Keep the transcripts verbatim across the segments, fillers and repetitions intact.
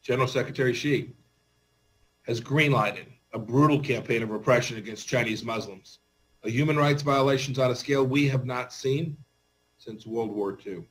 General Secretary Xi has green-lighted a brutal campaign of repression against Chinese Muslims, a human rights violations on a scale we have not seen since World War two.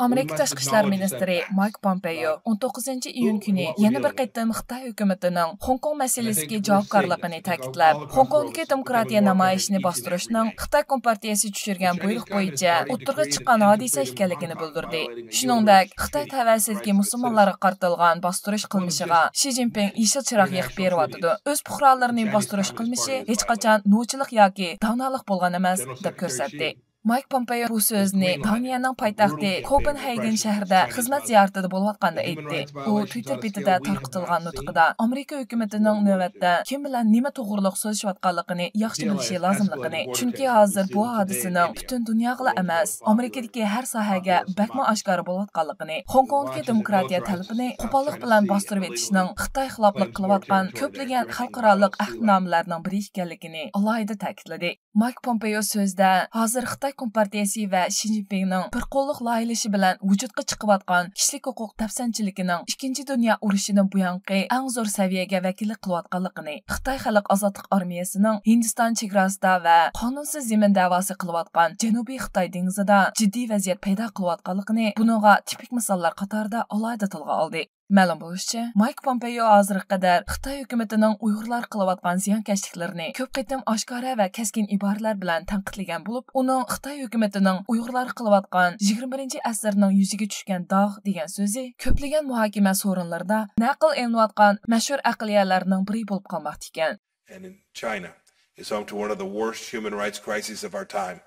ئامېرىكا تاشقى ئىشلار مىنىستىرى مايك پومپېيو ئون توققۇزىنچى ئىيۇن كۈنى يەنە بىر قېتىم خىتاي ھۆكۈمىتىنىڭ خوڭكوڭ مەسىلىسىدىكى جاۋابكارلىقىنى تەكىتلەپ، خوڭكوڭدىكى دېموكراتىيە نامايىشىنى باستۇرۇشنىڭ خىتاي كومپارتىيىسى چۈشۈرگەن بۇيرۇق بويىچە ئوتتۇرىغا چىققان ھادىسە ئىكەنلىكىنى بىلدۈردى. شۇنىڭدەك، خىتاي تەۋەسىدىكى مۇسۇلمانلارغا قارىتىلغان باستۇرۇش قىلمىشىغا شى جىنپىڭ يېشىل چىراغ يېقىپ بېرىۋاتىدۇ. ئۆز پۇقرالىرىنى باستۇرۇش قىلمىشى ھېچقاچان نوچىلىق ياكى دانالىق بولغان ئەمەس، دەپ كۆرسەتتى. مايك پومپېيو بۇ سۆزنى دانىيەنىڭ پايتەختى كوپېنھاگېن شەھىرىدە خىزمەت زىيارىتىدە بولۇۋاتقاندا ئېيتتى. ئۇ تۈۋىتتېر بېتىدە تارقىتىلغان نۇتقىدا ئامېرىكا ھۆكۈمىتىنىڭ نۆۋەتتە كىم بىلەن نېمە توغرۇلۇق سۆزلىشىۋاتقانلىقىنى ياخشى بىلىشى لازىملىقىنى، چۈنكى ھازىر بۇ ھادىسىنىڭ پۈتۈن دۇنياغىلا ئەمەس، ئامېرىكىدىكى ھەر ساھەگە بەكمۇ ئاشكارا بولۇۋاتقانلىقىنى، خوڭكوڭدىكى دېموكراتىيە تەلىپىنى قوپاللىق بىلەن باستۇرۇۋېتىشنىڭ خىتاي خىلاپلىق قىلىۋاتقان كۆپلىگەن خەلقئارالىق ئەھدىنامىلەرنىڭ بىرى ئىكەنلىكىنى ئالاھىدە تەكىتلىدى. مايك پومپېيو سۆزىدە، ھازىر خىتاي كومپارتىيىسى ۋە شى جىنپىڭنىڭ بىر قوللۇق لايىھىلىشى بىلەن ۋۇجۇدقا چىقىۋاتقان كىشىلىك ھوقۇق دەپسەندىچىلىكىنىڭ ئىككىنچى دۇنيا ئۇرۇشىدىن بۇيانقى ئەڭ زور سەۋىيەگە ۋەكىللىك قىلىۋاتقانلىقىنى، خىتاي خەلق ئازادلىق ئارمىيەسىنىڭ ھىندىستان چېگراسىدا ۋە قانۇنسىز زېمىن دەۋاسى قىلىۋاتقان جەنۇبىي خىتاي دېڭىزىدا جىددىي ۋەزىيەت پەيدا قىلىۋاتقانلىقىنى بۇنىڭغا تىپىك مىساللار قاتارىدا ئالاھىدە تىلغا ئالدى. مەلۇم بولۇشىچە، مايك پومپېيو ھازىرغا قەدەر خىتاي ھۆكۈمىتىنىڭ ئۇيغۇرلارغا قىلىۋاتقان زىيانكەشلىكلىرىنى كۆپ قېتىم ئاشكارا ۋە كەسكىن ئىبارىلەر بىلەن تەنقىدلىگەن بولۇپ، ئۇنىڭ خىتاي ھۆكۈمىتىنىڭ ئۇيغۇرلارغا قىلىۋاتقان يىگىرمە بىرىنچى ئەسىرنىڭ يۈزىگە چۈشكەن داغ دېگەن سۆزى كۆپلىگەن مۇھاكىمە سورۇنلىرىدا نەقىل ئېلىنىۋاتقان مەشھۇر ئەقلىيەلەرنىڭ بىرى بولۇپ قالماقتا ئىكەن. And in China is home to one of the worst human rights crises of our time.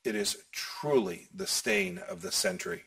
It is truly the stain of the century.